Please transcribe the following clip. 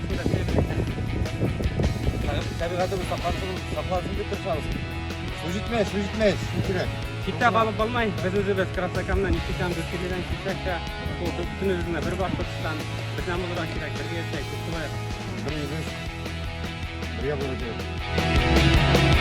Барысын да эшләйбез инде. Табигатебез саклансын, саклансын дип тырышабыз. Су җитмәй, су җитмәй, су кирәк. Читтә калып булмый. Без үзебез Краснокамнан, Нефтекам, Дүртөйледән килсәк тә, ул бөтенебез менә бер Башкортстан, бердәм булырга кирәк, бергә яшәйек, дус булыйк. Бер үзебез бергә булырга кирәк.